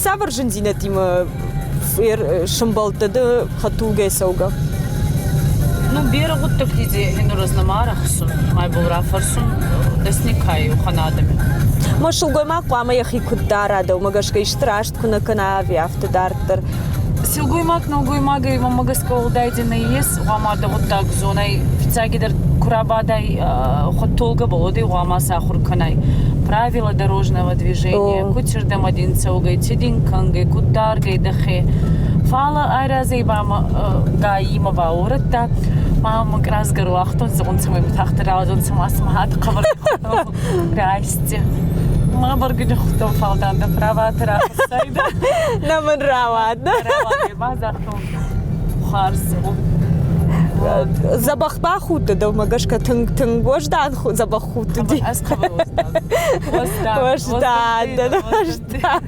цавӕр зындзинӕдтимӕ сӕмбӕлдтӕ ды хӕдтулгӕ цӕугӕ? Ну, берӕ гъуддӕгти генераз нӕма арӕхсун, майбол рафӕрсун дӕсни кай уӕхӕн адӕми. Ма сылгоймаг хъуамӕ йӕхи куыд дара, дӕумӕ гӕсгӕ исты раст куы нӕ кӕна ӕви афтӕ дарддӕр? Силгоймаг нӕлгоймагӕй мӕмӕ гӕсгӕ уӕлдайдӕ нӕййес, гъуама дӕ гъуддаг зонай, фиццагидӕр ку рабадай хуӕдтолгӕ болодӕй гъуама сахур кӕнай. Правила дорожного движения, куд чердӕмӕ дин цӕугӕй, ци дин кӕнгӕй, куд даргӕй дӕхе. Фал айразӕй ба гаимӕ бауорӕдта. Ма мӕ разгар уагътон, зӕгъун, цӕмӕй мӕ тагъд рауадзон, цӕмӕ сымахат хъӕбӕр райсти. Ма бӕргӕ худтон, фал дан дӕ праватӕ рахӕссайдӕ. Нӕ мын рауад. Рауад, ма загътон, хуарз. Дзӕбӕх бахудтӕ дӕумӕ гӕсгӕ тынг тынг уӕздан дзӕбӕх худт уыди. Ӕз хъӕбӕр уӕздан. Уӕздан, уӕздан.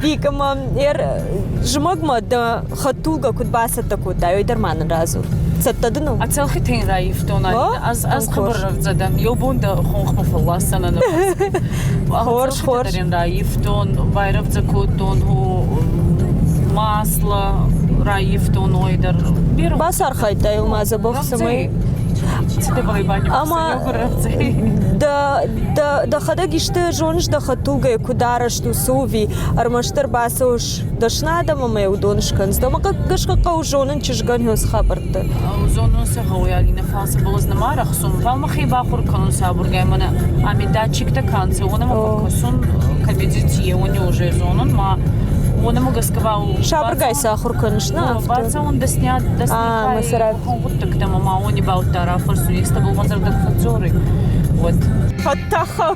Вика ма ӕр зымӕгмӕ дӕ хӕдтулгӕ куыд бацӕттӕ кодтай, уый дӕр ма нын радзур. Цӕттӕ дын у? А цӕлхитӕ ин райивтон. Ӕз ӕз хъӕбӕр рӕвдзӕ дӕн. Еу бон дӕ хонхмӕ фӕлласдзӕнӕн. Хорз, хорз. Ин райивтон, байрӕвдзӕ кодтон масло райивтон ой дӕр. Бацархайдтай ма дзӕбӕх, цӕмӕй Ӕмӕ дӕхӕдӕг исты зоныс дӕ хӕдтулгӕйы куыд арӕзт у, цы у ӕви ӕрмӕстдӕр бацӕуыс дӕсны адӕм ӕмӕ уыдон скӕнынц. Дӕумӕ гӕсгӕ хъӕуы зонын чызгӕн цы хабӕрттӕ? Зонун сӕ гъӕуй, Алинӕ, фал сӕбӕл ӕз нӕма арӕхсун. Фал мӕхе бахур кӕнун сабургай мӕнӕ ами датчиктӕ ка нцӕ, уонӕмӕ фӕккӕсун, кӕми уони уже зонун, ма уонӕмӕ гӕсгӕ ба Сабыргай сӕ ахуыр кӕныс, нӕ? Бацӕун дӕсниад, дӕсникай гъуддӕгтӕмӕ ма уони баудта рафӕрсун, естӕбӕл мӕ зӕрдӕ фӕдздзоруй, уӕд. Фӕттӕхӕ.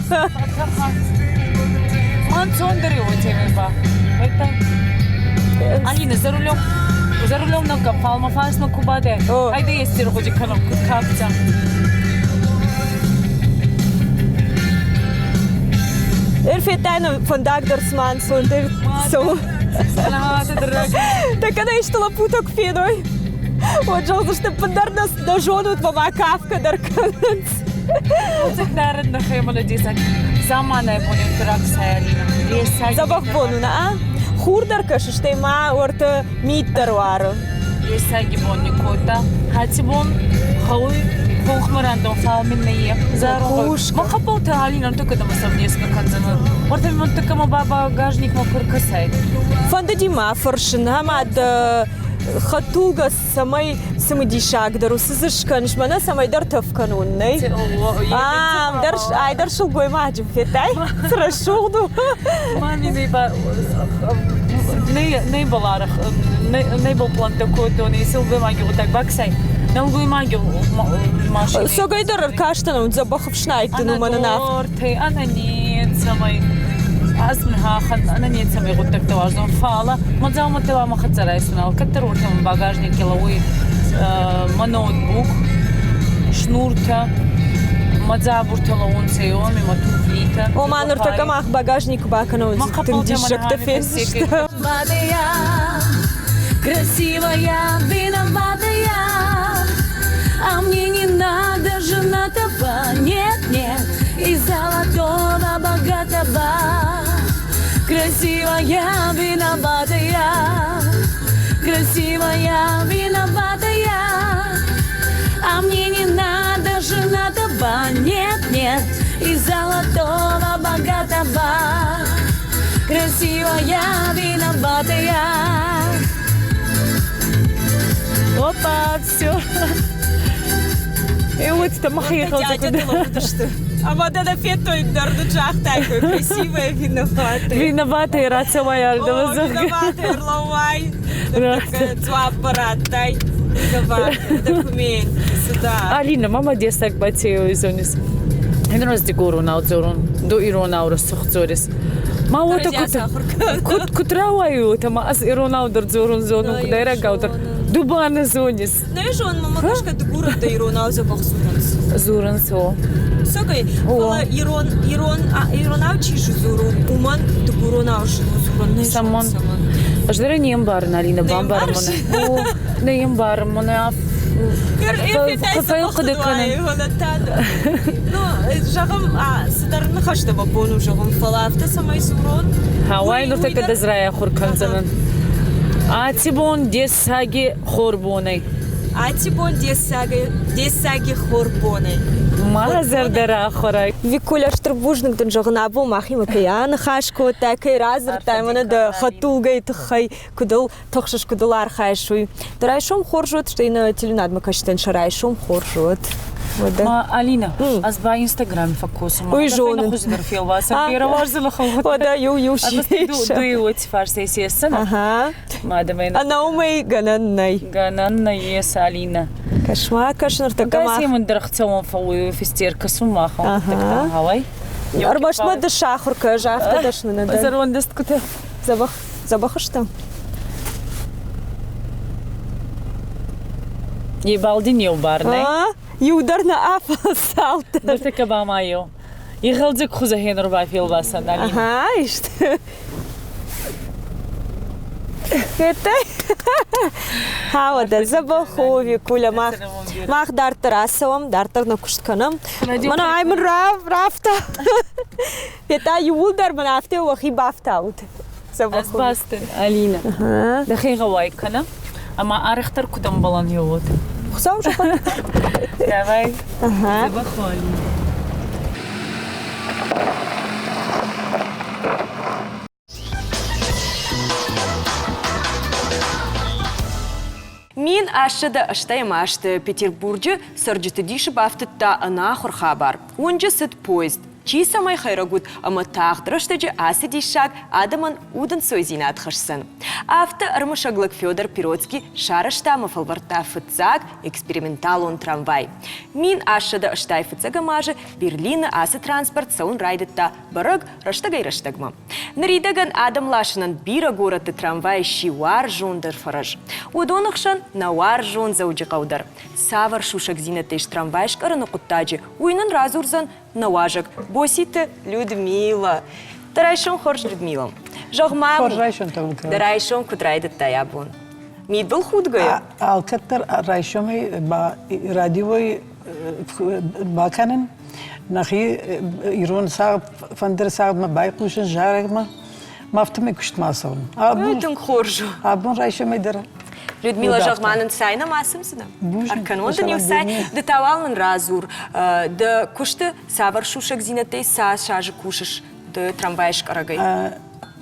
Ман цондӕр уотемӕй ба. Это Алина, за рулем за рулем на фал ма фарсмӕ ку бадӕ. Айда ести ргъуди кӕнӕм, куд кафтӕ. Эрфеттӕн фӕндаг дӕр цыма ӕнцондӕр цӕуы. Та кӕнӕ исты лӕппутӕ куы феной, уӕд зӕгъдзысты, ӕппындӕр нӕ зонут, мӕ кафгӕ дӕр кӕнынц. Дзӕбӕх бон у, нӕ? Хур дӕр кӕсы, стӕй ма уӕртӕ мит дӕр уары. Есӕги бон никкодта. Хӕци бон гъӕуй хонхмӕ рандон, фал мин нӕййе. Заругъ. Ма хъӕбӕлтӕ алинӕн туккӕдӕмӕ совместно кӕндзӕнӕн. Уӕртӕ мин туккӕмӕ ба багажникмӕ ку ркӕсай. Фӕндыди мӕ фӕрсын, ӕмӕ дӕ хӕдтулгӕ цӕмӕй цымыдисагдӕр у, цы дзы скӕныс, мӕнӕ цӕмӕйдӕр тӕф кӕнон, нӕй? Ам дӕр, ай дӕр сылгоймаджы федтай? Цы рӕсугъд у! Нӕ баларах, нӕ балплантӕ кодтон, сылгоймаги гъуддаг баксай. Нӕлгоймаги машинӕ. Согӕй дӕр ӕркастӕн, дзӕбӕх ӕфснайдтӕн уымӕн ӕнӕ. Ӕнӕдортӕй, ӕнӕнецӕмӕй. Ӕз мин хахӕн ӕнӕнецӕмӕй гъуддӕгтӕ уарзун, фалӕ мӕ дзаумӕттӕ ба мӕ хӕццӕ райсун. Алкӕддӕр уотӕ багажнике лӕууй мӕ ноутбук, шнуртӕ, мӕ дзабуртӕ лӕуунцӕ еуеми, мӕ туфлитӕ. Ома ныртӕккӕ мах багажник бакӕнон, тынг диссӕгтӕ фендзыстӕм. Красивая, виноватая, а мне не надо женатого, нет, нет, и золотого богатого. Красивая, виноватая, красивая, виноватая, а мне не надо женатого, нет, нет, и золотого богатого. Красивая, виноватая. Опа, все. И вот там Ӕмӕ дӕ нӕ федтой дӕр дын загътай, красивая, виноватая. Виноватая, рацӕуай ардӕм, зӕгъгӕ. Виноватая, ӕрлӕууай. Дзуапп радтай. Виноватая, документ сюда. Алина, мама дессаг бацеуй зонис. Инрос дигоронау дзорун, ду иронау рӕсугъд Ма уотӕ куд куд рауайуй уотӕ ма ӕз иронау дӕр дзорун зонун, куд айрагау дӕр. Ду ба нӕ зонис. Нӕ зонун, мама гӕсгӕ дигорӕттӕ иронау дзӕбӕх дзурынц. Дзурынц, о. Согӕй, фӕлӕ ирон ирон иронау чи дзуры, уымӕн дыгуронау дзурын нӕ Цӕмӕн? Ӕз дӕр не мбарын, Алина, бамбарын мӕнӕ. Нӕ мбарын мӕнӕ Фӕхъуыды кӕнын. Ну, зӕгъӕм, цыдӕр ныхӕстӕ мӕ бон у зӕгъын, фӕлӕ афтӕ цӕмӕй дзурон. Хауай ныртӕккӕ дӕ зрайахуыр кӕндзӕнӕн. Аци бон дессаги хорбонӕй. Аци бон дессаги хорбонӕй. Ма зӕрдӕ рахуырай. Викуля, стыр бузныг дын зӕгъын, абон махимӕ кӕй аныхас кодтай, кӕй радзырдтай мӕнӕ дӕ хӕдтулгӕйы тыххӕй, куыд ыл тыхсыс, куыд ыл архайыс, уый. Дӕ райсом хорз уӕд, стӕй нӕ телеуынадмӕ кӕсджытӕн сӕ райсом хорз уӕд. Ма Алина, ӕз ба Инстаграме фӕккосун. Уый зонын. Хуыздӕр фелвасӕн. Берӕ уарзын хӕлгъуыд. Уӕдӕ иу иу сиса. Ду иу фарсӕй сессын. Ага. Мадӕмӕ. Ӕнӕ уымӕй гӕнӕн нӕй. Гӕнӕн нӕй ес, Алина. Кӕс-ма, кӕс ныртӕккӕ ма. Кӕсемын дӕргъцӕуӕн фӕууй офицер, кӕсун ма хӕлгъуыдтӕгтӕ гъӕуай. Ӕрмӕст мӕ ды сахуыр кӕ, афтӕ дӕсны нӕ дӕн. Зӕрондӕсткуытӕ. Дзӕбӕх, дзӕбӕх сты. Ебал дин еу бар нӕй? Иу дӕр нӕ афӕлцалдӕр. Ныртӕккӕ ба ма еу. Игъӕлдзӕг хузӕ хенӕр бафелвасӕн. Ага, исты. Федтай? Хауӕдӕ, дзӕбӕх у, Викуля, мах, мах дарддӕр ацӕуӕм, дарддӕр нӕ куыст кӕнӕм. Мӕнӕ ай мын рафта. Федта, иууылдӕр мын афтӕ уӕхи бафтаут. Ӕз бастын, Алина. Дӕхи гъӕуай кӕнӕ, ӕма арӕхдӕр куд ӕмбӕлӕн еуот. Хуцау зӕгъӕд. Давай. Дзӕбӕх уо, Алина. 1880 азты Петербурджы цӕрджыты дисы бафтыдта ӕнахуыр хабар. Уынджы цыд поезд. Чи цӕмӕй хӕрӕг уыд ӕмӕ тагъд рӕстӕджы ацы диссаг адӕмӕн удӕнцойдзинад хӕсдзӕн. Афтӕ ӕрмысӕг лӕг Федор Пироцкий сарӕзта ӕмӕ фӕлвӕрдта фыццаг эксперименталон трамвай. 1885 азы Берлины ацы транспорт цӕуын райдыдта бӕрӕг рӕстӕгӕй-рӕстӕгмӕ. Ныридӕгӕн адӕм ласынӕн бирӕ горӕтты трамвай сси уарзондӕр фӕрӕз. Уыдоны хсӕн нӕ уарзон Дзӕуджыхъӕу дӕр. Цавӕр сусӕгдзинӕдтӕ ис трамвай скъӕрыны хъуыддаджы, уый нын радзурдзӕн нӕ уазӕг Боситы Людмила. Дӕ райсом хорз, Людмила. Зӕгъ-ма, Хорз райсом дӕ райсом куыд райдыдтай абон? Мидбыл худгӕйӕ? Алкӕддӕр райсомӕй радиойы бакӕнын, нӕхи ирон цагъд, фӕндыры цагъдмӕ байхъусын, зарӕгмӕ. Ма афтӕмӕй куыстмӕ ацӕуын. Абон тынг хорз у. Абон райсомӕй дӕр. Людмила, зӕгъ-ма нын цай нӕм ацымдзынӕ? Ӕркӕнон дын иу цай. Ды та уал нын радзур, дӕ куысты цавӕр сусӕгдзинӕдтӕй цас азы кусыс ды трамвайы скъӕрӕгӕй?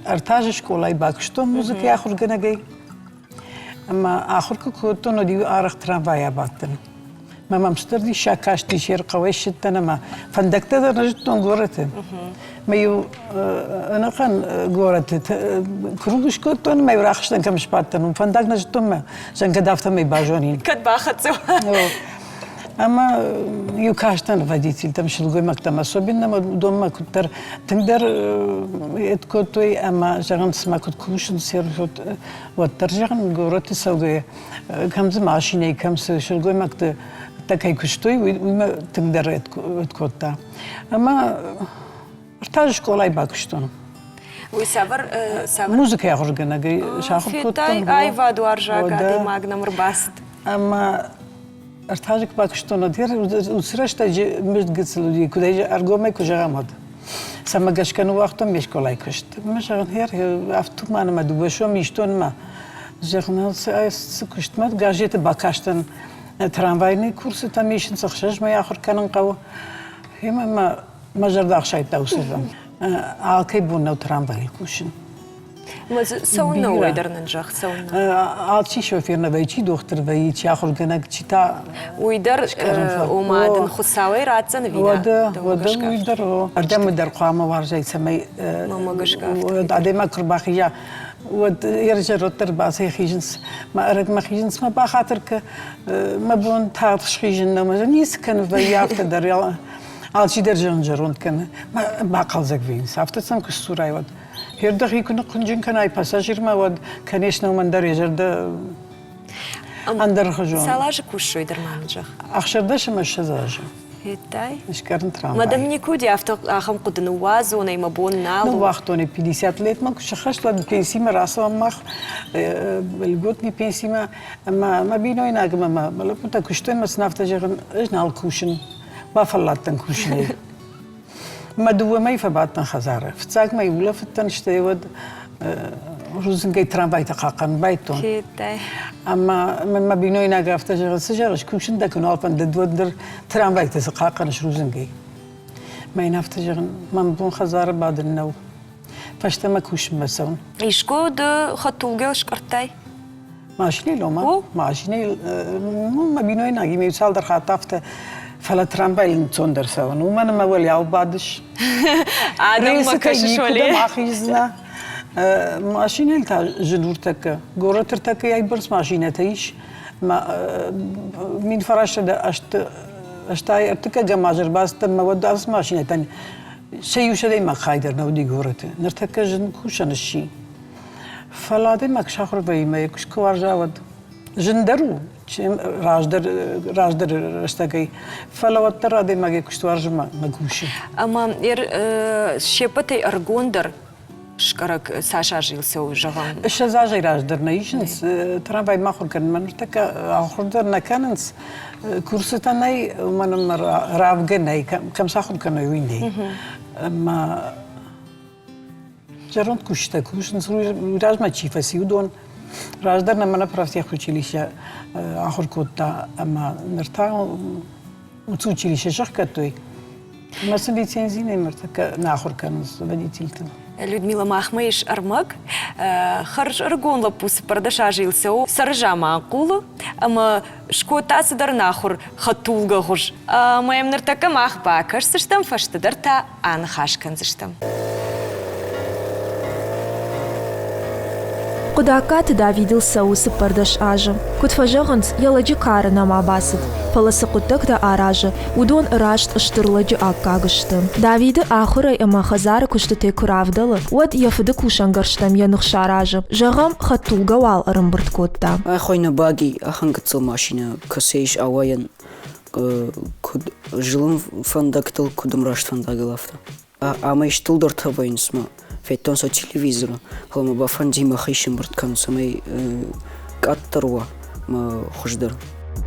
Ӕртӕ азы скъолайы бакуыстон музыкӕйы ахуыргӕнӕгӕй. Ӕмӕ ахуыр куы кодтон, уӕд-иу арӕх трамвайы абадтӕн. Мӕ мӕм стыр диссаг кастис, йе рхъӕуӕй ссыдтӕн ӕмӕ фӕндӕгтӕ дӕр нӕ зыдтон горӕты. Мӕ-иу ӕнӕхъӕн горӕты круг скодтон ӕмӕ-иу рахызтӕн кӕм сбадтӕн, уым фӕндаг нӕ зыдтон мӕ зӕн кӕд афтӕмӕй базонин. Кӕд бахӕццӕ Ӕмӕ иу кастӕн водительтӕм, сылгоймӕгтӕм особенно уыдонмӕ куыддӕр тынгдӕр ед кодтой ӕмӕ зӕгъын, цыма куыд кусынц, уӕддӕр зӕгъын, горӕты цӕугӕйӕ кӕм дзы машинӕйы, кӕм цы сылгоймӕгты кӕй куыстой, уый мӕ тынгдӕр ед кодта. Ӕмӕ ӕртӕ скъолайы бакуыстон. Уый цавӕр цавӕр? Музыкӕйы ахуыргӕнӕгӕй сахуыр кодтон. Аивадуарзаг адӕймаг нӕм ӕрбацыд. Ӕмӕ ӕртӕ куы бакуыстон, уыцы рӕстӕджы мызд гыццыл уыди, куыдӕй ӕргомӕй куы зӕгъӕм, уӕд. Цӕмӕ гӕсгӕ ныууагътон ме скъолайы куыст. Мӕ зӕгъын, хер, афтӕ ма дыууӕ сом истон ма. Зӕгъын, цы куыстмӕ газеты бакастӕн, трамвайный курсытӕм исынц, ӕхсӕз мӕй ахуыр кӕнын хъӕуы. Ӕмӕ мӕ мӕ зӕрдӕ ӕхсайдта уыцырдӕм. Алкӕй бон нӕу трамвайы кусын. Цӕуылнӕ уый дӕр нын зӕгъ, цӕуылнӕ? Алчи шофер нӕ вӕййы, чи дохтыр вӕййы, чи ахуыргӕнӕг, чи та Уый дӕр, ома дын Хуыцауӕй ратдзӕн ӕви нӕ? Уӕдӕ, уӕдӕ уый дӕр, ардӕм дӕр хъуамӕ уарзай, цӕмӕй адӕймаг куы рбахиза, уӕд йӕ зӕрӕдтӕ ӕрбацӕйхизынц, мӕ ӕрӕгмӕ хизынц, мӕ бахатыр кӕ, мӕ бон тагъд схизын нӕу, мӕ ницы кӕны вӕййы афтӕ дӕр. Алчидӕр зӕронд кӕны, бахъӕлдзӕг вӕййынц. Афтӕ сӕм куы сдзурай, уӕд Дӕхи куы ныхъхъуынджын кӕнай пассажирмӕ, уӕд, конечно, уымӕн дӕр йӕ зӕрдӕ ӕндӕрхуызон. Цал азы кусой дӕр ма мын зӕгъ? 16 ӕмӕ 20 азы. Федтай? Скъӕрын трамвай. Мадам никуыди афтӕ ахӕм хъуыды ныууадзон ӕй мӕ бон нал у. Ныууагътон ӕй 50 летмӕ куы сӕххӕст, уӕд пенсимӕ рацӕуӕм мах, льготный пенсимӕ. Ӕмӕ мӕ бинойнаг ӕмӕ мӕ лӕппутӕ куыстой ӕмӕ сын афтӕ зӕгъын, ӕз нал кусын, бафӕлладтӕн кусынӕй. Мӕ дыууӕ мӕй фӕбадтӕн хӕдзары. Фыццаг мӕй улӕфыдтӕн, стӕй уӕд рудзынгӕй трамвайтӕ хъахъхъӕнын байдтон. Ӕмӕ мын мӕ бинойнаг афтӕ зӕгъы, цы зӕгъыс, кусын дӕ куы нал фӕндыд, уӕд ныр трамвайтӕ цы хъахъхъӕныс рудзынгӕй? Мӕ йын афтӕ зӕгъын, мӕн бон хӕдзары бадын нӕу. Фӕстӕмӕ кусынмӕ цӕуын. Искуы ды хӕдтулгӕ скъӕрдтай? Машинӕйыл ома? Машинӕйыл, ну, мӕ бинойнагимӕ иу цалдӕр хатт афтӕ, фӕлӕ трамвайыл ӕнцондӕр цӕуын, уымӕн ӕмӕ уӕлиау бадыс. Адӕммӕ кӕсыс уӕле. Ахиздзынӕ. Машинӕйыл та зын у ӕртӕккӕ. Горӕты ӕртӕккӕ айбӕрц машинӕтӕ ис. Мин фарастӕ ӕстай ӕртыккӕгӕм аз ӕрбацыдтӕн мӕ уӕд ацы машинӕтӕн сӕ иу сӕдӕймаг хай дӕр нӕ уыди горӕты. Ныртӕккӕ зын кусӕн сси. Фӕлӕ адӕймаг сахуыр вӕййы ӕмӕ йӕ куыст куы уарза, уӕд зындӕр у раздӕр, раздӕры рӕстӕгӕй. Фӕлӕ уӕддӕр адӕймаг йӕ куыст уарзы мӕ кусы. Ӕмӕ се ппӕтӕй ӕргондӕр. скъӕрӕг цас азы йыл цӕуы, зӕгъӕм? 20 азӕй раздӕр нӕ исынц, трамваймӕ ахуыр кӕнынмӕ ныртӕккӕ ахуыр дӕр нӕ кӕнынц, курсытӕ нӕй, уымӕн ӕмӕ равгӕ нӕй, кӕм сахуыр кӕной, уый нӕй. Ӕмӕ зӕронд кусджытӕ кусынц, уый размӕ чи фӕци, уыдон раздӕр нӕ мӕнӕ профтехучилище ахуыр кодта ӕмӕ ныр та уыцы училище сӕхгӕдтой. Ӕмӕ сын лицензи нӕй ныртӕккӕ нӕ ахуыр кӕнынц водительтыл. Людмила, махмӕ ис ӕрмӕг. Хӕрз ӕрыгон лӕппу 14 азы йыл цӕуы сӕры заманхъулы ӕмӕ скодта цыдӕр ӕнахуыр хӕдтулгӕгъуыз. Ӕмӕ йӕм ныртӕккӕ мах бакӕсдзыстӕм, фӕстӕдӕр та аныхас кӕндзыстӕм. Хъуыдаккаты Давидыл цӕуы 14 азы. Куыд фӕзӕгъынц, йӕ лӕджы кары нӕма бацыд, фӕлӕ цы хъуыддӕгтӕ аразы, уыдон раст стыр лӕджы аккаг сты. Давиды ахуырӕй ӕмӕ хӕдзары куыстытӕй куы равдӕлы, уӕд йӕ фыды кусӕнгӕрзтӕм йӕ ных саразы. Зӕгъӕм, хӕдтулгӕ уал ӕрӕмбырд кодта. Ӕхойна баги ахӕм гыццыл машинӕ, кӕцы ис ауайӕн куыд зылын фӕндӕгтыл, куыд ӕмраст фӕндагыл, афтӕ. Ӕмӕ стылдӕртӕ вӕййынц мӕ федтон сӕ телевизоры, фӕлӕ мӕ бафӕнди мӕхи сӕмбырд кӕнын, цӕмӕй къаддӕр уа мӕ хуыздӕр.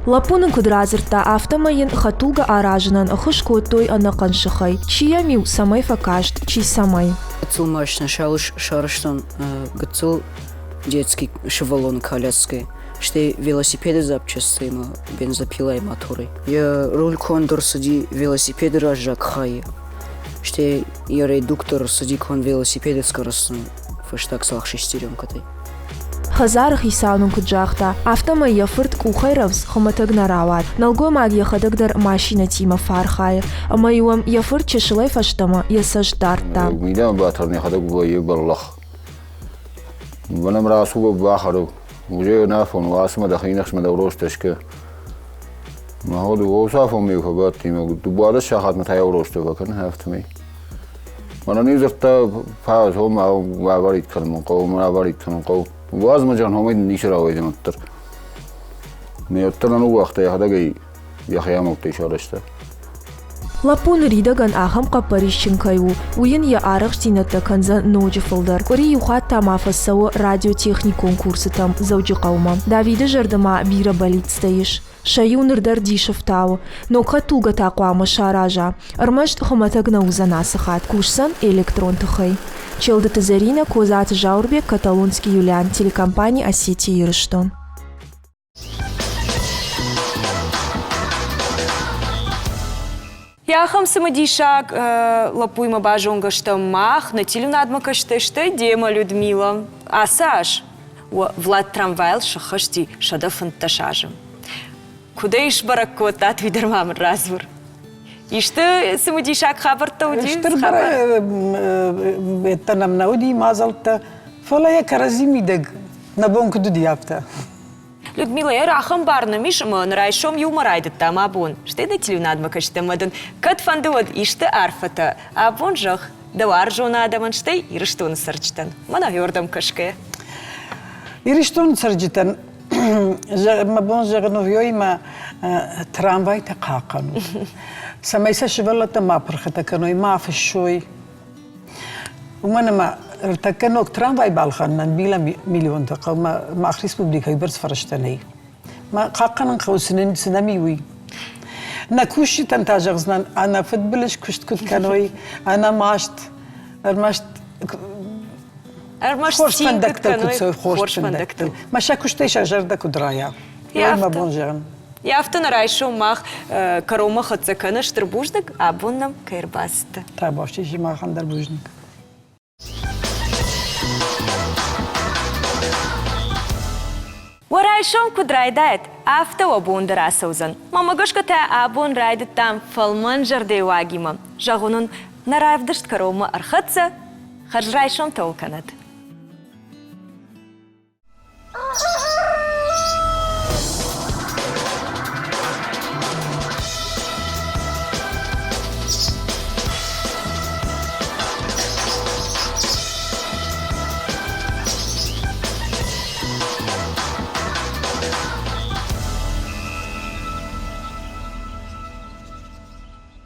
Лӕппу нын куыд радзырдта, афтӕмӕй йын хӕдтулгӕ аразынӕн ӕххуыс кодтой ӕнӕхъӕн сыхӕй. Чи йӕм-иу цӕмӕй фӕкаст, чи цӕмӕй. Гыццыл машинӕ сарӕзтон гыццыл детский сывӕллоны коляскӕ, стӕй велосипеды запчастимӕ бензопилайы моторӕй. Йӕ руль конд ӕрцыди велосипеды раззаг хайы, стӕй йӕ редуктор цыди конд велосипеды скоростной фӕстаг цалх шестеренкӕтӕй. Хӕдзары хицау нын куыд загъта, афтӕмӕй йӕ фырт къухӕй рӕвдз хуымӕтӕг нӕ рауад. Нӕлгоймаг йӕхӕдӕг дӕр машинӕтимӕ фӕархайы, ӕмӕ-иу ӕм йӕ фырт чысылӕй фӕстӕмӕ йӕ цӕст дардта. Мидӕмӕ батӕрын йӕхӕдӕг вӕййы бӕллӕх. Мӕнӕм рацу бахӕры. Уже нафон уацмӕ дӕхи ныхсмӕ дӕ уростӕ скӕ. Мӕ ходы уоцы афон ме фӕбадти, мӕ дыууадӕс сахатмӕ та йӕ уростӕ фӕкӕны, афтӕмӕй. Мӕнӕн иу дзырдта, пауз, хо мӕ аварит кӕнын хъӕуы, мӕ аварит кӕнын хъӕуы. Уадз мӕ джан хомӕй ницы рауайдзӕн уӕддӕр. Ме уӕддӕр нӕ ныууагъта, йӕхӕдӕг ӕй йӕхи амӕлттӕй сарӕзта. Лӕппу ныридӕгӕн ахӕм хъӕппӕрисджын кӕй у, уый йын йӕ арӕхстдзинӕдтӕ кӕндзӕн ноджы фылдӕр. Къуыри иу хатт та ма фӕцӕуы радиотехникон курсытӕм Дзӕуджыхъӕумӕ. Давиды зӕрды ма бирӕ бӕллицтӕ ис. Сӕ иу ныр дӕр дисы фтауы. Ног хӕдтулгӕ та хъуамӕ сараза. Ӕрмӕст хуымӕтӕг нӕ уыдзӕн ацы хатт, кусдзӕн электрон тыхӕй. Челдыты Зӕринӕ, Козаты Зауырбег, Каталонский Юлиан, телекомпани Осетия-Ирыстон. Ахӕм цымыдисаг лӕппуимӕ базонгӕ стӕм мах, нӕ телеуынадмӕ кӕстӕ демӕ Людмила. Ацы аз Влад трамвайыл сыххӕсти 115 азы. Куыд ӕй сбӕрӕг кодтат, уый дӕр ма мын радзур. Исты цымыдисаг хабӕрттӕ уыди? Стыр бӕрӕгбӕттӕ нӕм нӕ уыди мадзӕлттӕ, фӕлӕ йӕ кӕрӕдзи мидӕг нӕ бон куыд уыди, афтӕ. Людмила, ахӕм бар нӕм ис, ӕмӕ ныр райсом иумӕ райдыдтам абон. Стӕй дӕ телеуынадмӕ кӕсдӕ ӕмӕ дын кӕд фӕнды, уӕд исты арфӕтӕ абон зӕгъ дӕ уарзон адӕмӕн, стӕй Ирыстоны цӕрджытӕн. Мӕнӕ уырдӕм кӕсгӕйӕ. Ирыстоны цӕрджытӕн мӕ бон зӕгъын у, уыимӕ трамвайтӕ хъахъхъӕнут, цӕмӕй сӕ сывӕллӕттӕ ма пырхытӕ кӕной, ма фыссой. Уымӕн ӕмӕ ӕртӕккӕ ног трамвай балхӕнынӕн бирӕ миллионтӕ хъӕуы, мах республикӕйы бӕрц фӕрӕзтӕ нӕй. Мӕ хъахъхъӕнын хъӕуы, цы нӕм и, уый. Нӕ кусджытӕн та зӕгъдзынӕн, ӕнӕфыдбылыз куыст куыд кӕной, ӕнӕмаст, ӕрмӕст ӕрмӕст хорз фӕндӕгтыл куыд цӕуой, хорз фӕндӕгтыл. Мӕ сӕ куыстӕй сӕ зӕрдӕ куыд райа, уый мӕ бон зӕгъын. Афтӕ нӕ райсом мах кӕронмӕ хӕццӕ кӕны стыр бузныг, абон нӕм кӕй ӕрбацыдтӕ. Табуафси, махӕн дӕр бузныг. Уӕ райсом куыд райдайат, афтӕ уӕ бон дӕр ацӕудзӕн. Мӕнмӕ гӕсгӕ та абон райдыдтам фӕлмӕн зӕрдӕйы уагимӕ. Зӕгъон уын, нӕ равдыст кӕронмӕ ӕрхӕццӕ, хӕрз райсом тӕу кӕнӕд.